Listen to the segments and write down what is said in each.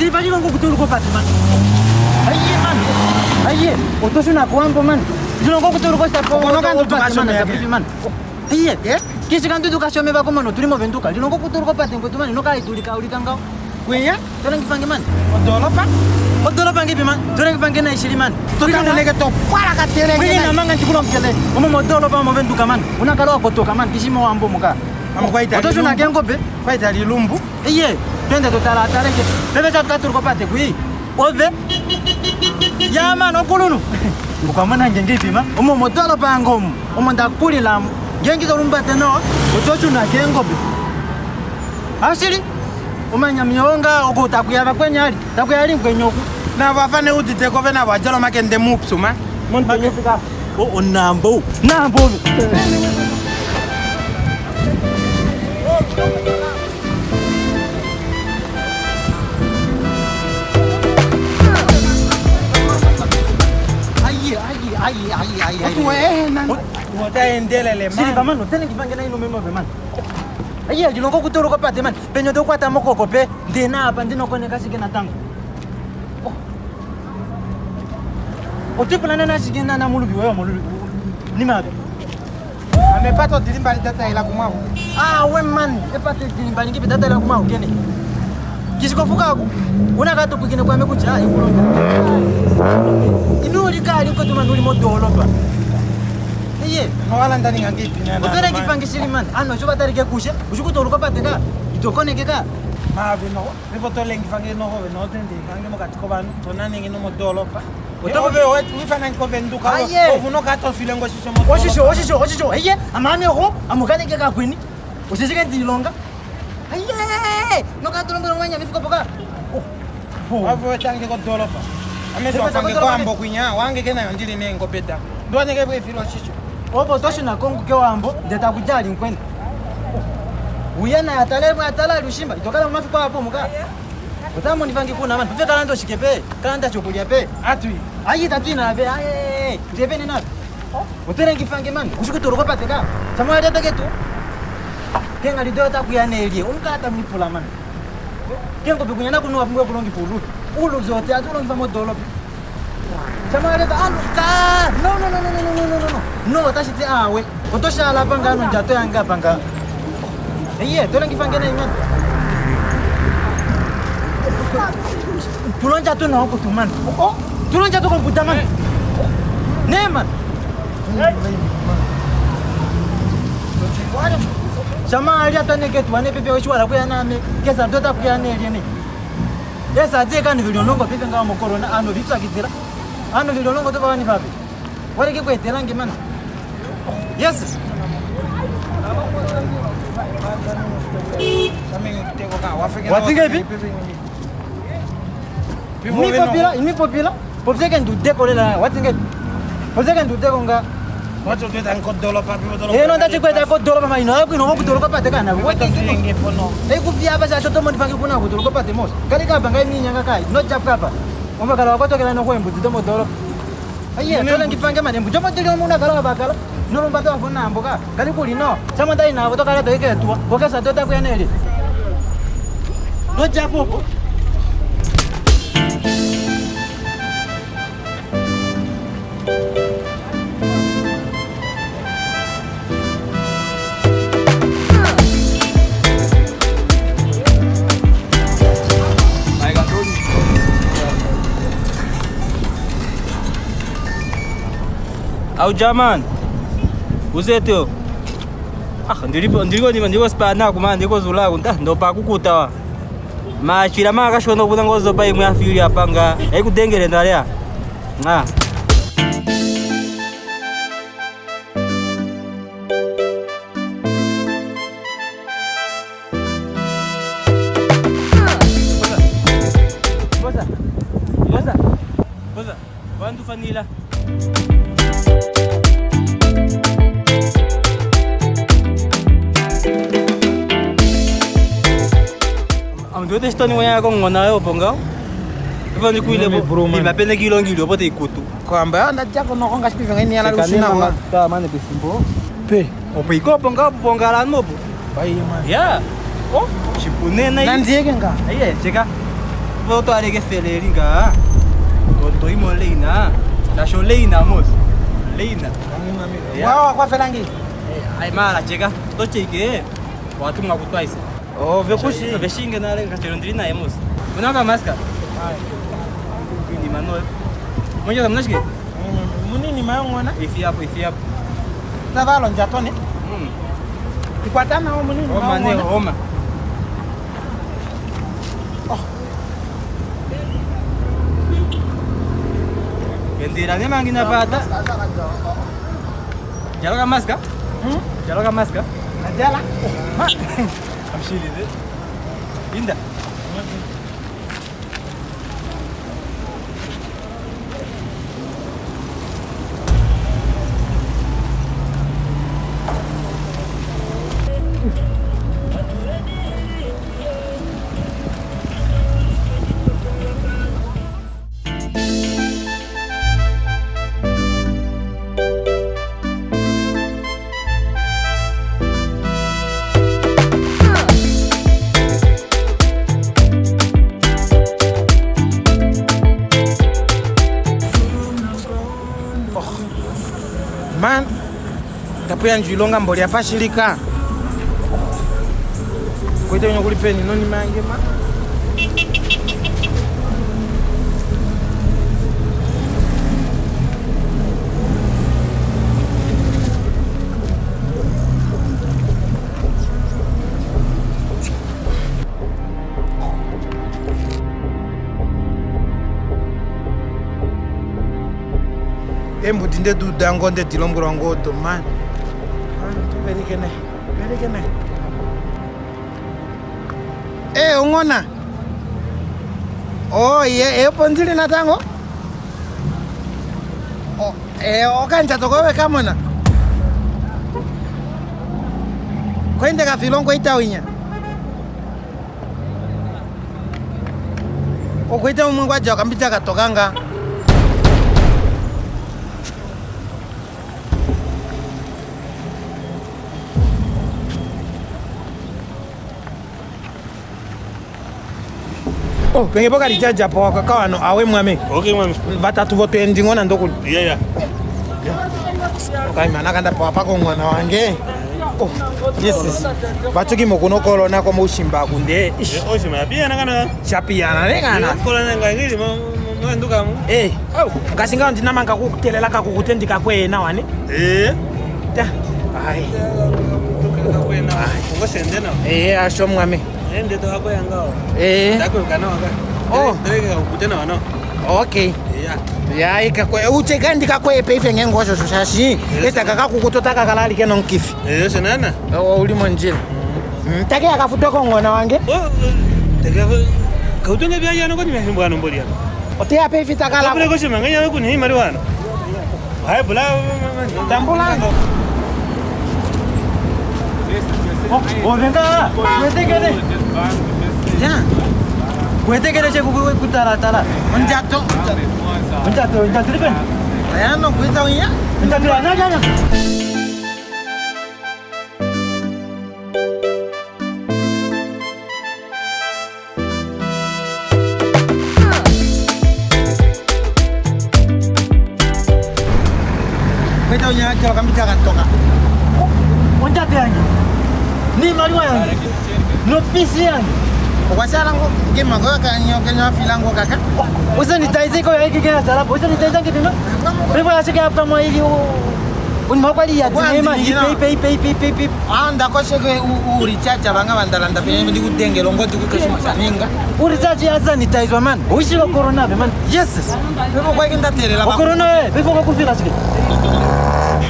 Siliva lilongo kutuluka opate man. Aiye man. Aiye, otoshuna kowambo man. Lilongo kutuluka osapo. Okono kandudu kashomeva ke. Man. Aiye. Kishi kandudu kashomeva komano tuli movenduka. Lilongo kutuluka opate ngwetu man. Noka itulika ulika ngao. Kwinya Tolengifange man. odolopa Odolopa ngipi man. Tolengifange na ishili man. totamoneke topwalakaterenge Kwini namanga ndikulongele. Omo modolopa movenduka man. Unakala wakotoka man. Kishi mowambo muka. Otoshuna kengobe. kwaita lilumbu Iye, twende tutalataleke. Bebe chatukaturuko pate kui. Ove. Ya man okulunu. Ukamona ngengipima. Omo motolo pangomu. Omo ndakulila. Ngengi kalumbate no. Otochuna kengobe. Ashiri. Umanya mnyonga uko takuyava kwenyali. Takuyali kwenyoku. navafane uditeko ve navajala makende mupsu ma Monto O onambo. Nambo. Aye, aye, aye, aye, aye. otuwena otaendelele Siliva mano, tene kifange na ino memo man. Aye, ndinongo kutoroka pate man. Penyo ndokwata mokoko pe. Ndina apa ndinokoneka shike natango. Otipulana na shike na namulubi wewe mulubi. Nimabe. amepata odilimbali dataila kumwavo Ah, we man, epate dilimbali ngipi data la kuma ukene. Kisikofuka ku. Unakati kukine kwame kuja ikulonda. Inuli kali kutuma nuli modolopa. Iye. nowalandani ngangipi Utore ngifangisiri man. Ano sho batarike kushe. Ushukutoluka pateka. Itokoneke ka. mavi no vivotolengifange nohove notendifange mokati kovanhu tonanenge nomodolopa Oto- ove wifanange kovenduka Aye. ovunokatofile ngoshisho Oshisho, oshisho, oshisho. Iye, amame ho, amukaneke ka kwini. Usisike ndilonga. Iye, nokatulongela mwanya mifuko poka. Oh. ave wetange kodolopa Epata amesofange kodolopa kwambo kwinya wange kenayo ndili nengobeda ndiwaneke bwefile oshisho Opo toshina kongo ke wambo, ndeta kujali nkwene. Uye na atale mwa atala lushimba, itokala mafiko hapo muka. Utamo nifangi kuna man, pfe kalando shikepe, kalanda chokulya pe. atwi Ayi tatwina pe, aye, tepe nina. Utere ngifange man, ushikuturuka pateka. Chamwa leta ketu. Kenga lido takuyanelie, umkata mipula man. Kengo bikunyana kunuwa pungwe kulongi pulu. Ulu zote atulongi fa modolo. Chamwa leta aluka. No no no no no no no no no. No tashiti awe. Otoshala panga no njato yanga panga. Iye, tole ngifange na imani. Tulonja tu na kutumana. Oh, tulonja tu komputa man. Ne man. Chama ali ataneke tu ane pepe oshwala kuya name kesa dota kuya ne lene. Esa teka ni vilongo pepe ngawa mo corona ano vitsakitira. Ano vilongo to bawani pape. Wale ke kwetela nge man. Yes. Watsinga ipi? Imi popila, imi popila. Popseke ndude kolela watsinge. Popseke ndude konga. Eno ndachikweta kodoroba maino ako ino kudoroba pate kana. Ekufia chacho tomondifange kuna kudoroba pate mos. Kali kapa ngai minyanga kai. No chapkapa. Omakala wakotokela no kwembu dzitomodoro. Aye, tole ngifange mane mbu. Jomo tili omuna kala bakala. Nolomba to afuna amboka. Kali kuli no. Chama ndai navo tokala toike tuwa. Bokesa tota kuyaneli. No chapopo. Au jamani. Uzeteo. Ah, ndilipo ndiko ndima ndiko spana kuma ndiko zulaku nda ndopa kukuta wa. Machira makashona kuda ngozopa imwe afili apanga. Aikudengere ndalya. Ah. Boza. Boza. Boza. Vandu fanila. Amndiwete xitoni wa yako ng'ona yo bonga. Ivo ndikuile bo. Imapene kilongile opo teikutu. kwamba ndajako nokonga xipive ngainiyala lushina Ta mane pisimbo. pe Opo ikopo nga opo bonga la nopo. Ya. Oh, xipunene. nandiyeke nga Aye, cheka. Opo otwaleke efele eli ngaa. Toimo leina. Shaashi oleina mos. Leina. Wa kwafela ngi. Ai mara cheka. Tocheke. Watumwa kutwaisa. Oh, vekushi. Veshinge nale kachero ndiri naye mos. Una ka maska? Ni mano. Mwenye mnashike? Munini mayongona. Ifi hapo, ifi hapo. Tavalo njatone. Ikwatana o munini Homa ne mayongona. homa. Gendera ne mangina pata. Jalo ka maska? Jalo ka maska? Najala. Ma. Amshili de. Inda. Man, tapuya njilonga mboli yapashilika. Kuita wenye kulipeni noni mange ma. Embuti ndedudango ndedilombwelwa ngodo man. Tuvelikene, velikene. Eh, ung'ona. Oh, ye, epo ndili natango. Oh, eh, okanja tokowe kamona. Kwende kafilongo itawinya. Okwita umwe kwaja kambita katokanga. Oh, penge poka lichaja po kakawano awe mwame. Okay, mwami. Vatatu votoendi ng'ona ndokuli. Yeah, yeah. Okay, mana kanda pa pako ng'wana wange. Oh, yes. yes. Vatukimo kuno corona kwa mushimba kunde. Ish, Oshima yapiyana kana. Chapiyana ne kana. Kola nga ngili mwanduka mu. Eh, ngasinga ndinamanga kukutelela kakukute ndikakwena wane. Eh. Ta. Ai. Kakwena. Ungosende na. Eh, asho mwame. Ende to akwena ngao. Eh, Ndakweka na waka. Oh. Ndeke kukute na wana. okay. Yeah. Ya ikakwe ucheka ndikakwepe ife ngengosho shoshashi. Esta kakukutota kakalalike nonkifi. Eh, shenana. Oh, uli monjila. Take akafutoko ng'ona wange. Oh, teke kautonga bya yana ko nimehimba ano mboli yana. Oteya pe ife takala. Kabule ko shima nganya ko ni mari wana. Hai bula Tambula. Ovenga, kwetekele. Ya. Kwetekele che kutala tala. Onjato. Njato, njato lipen. Ayano kuita unya. Njato na na na. Kuita unya jalo kambita katoka. Onjato yange. Ni maliwa yange. No pisi yange. Okwashala ngo ngema ngo kanyo kanyo afilango kaka. Usanitize ko yake kena sala. Usanitize nge bima. Bima yashike hapa mwa ili unmakwali ya tinema pay pay pay pay pay. Ah ndakosheke urichacha vanga vandalanda pene ndikutengela ngoti kutoshima shaninga. Urichachi ya sanitizwa man. Ushilo corona be man. Yes. Pepo kwake ndatelela O corona eh before ko kufila shike.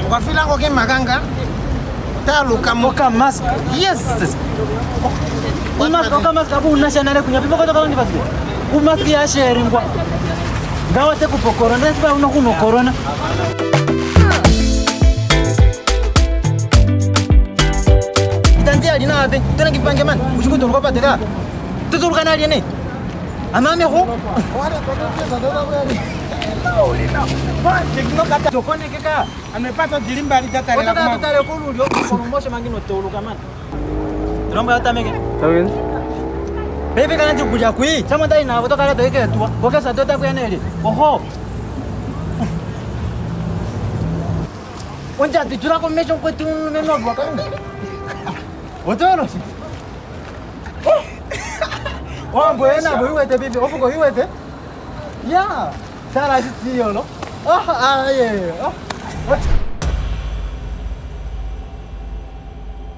Kwafilango ke makanga. Taluka mo. Oka mask. Yes. Umask oka mask abu unashanale kunya before ko toka ndivasike. Umask ya sharing kwa. Ngawa te kupo corona sipa uno kuno corona. Itanzi alina abe tena kipange man. Ushikuto kwa pateka. Tutuluka nali ene. Amame ho. Tokonekeka. Amepata dilimba litatarela Otaka kuma. tutale kolulyo kolumoshe mangino toluka man. Romba yatameke. Tamam. Paife kana ndikulya kwi. Samwe ndai navo tokala toiketuwa. Okesa totakuya neli. Oho. Onjati tula komesho kwetu mumeme wakalunga. Otolo. Oh, mbwena boiwete bibi. Ofuko iwete. Ya. Sala sitiyolo. Oh, ah, yeah. Oh.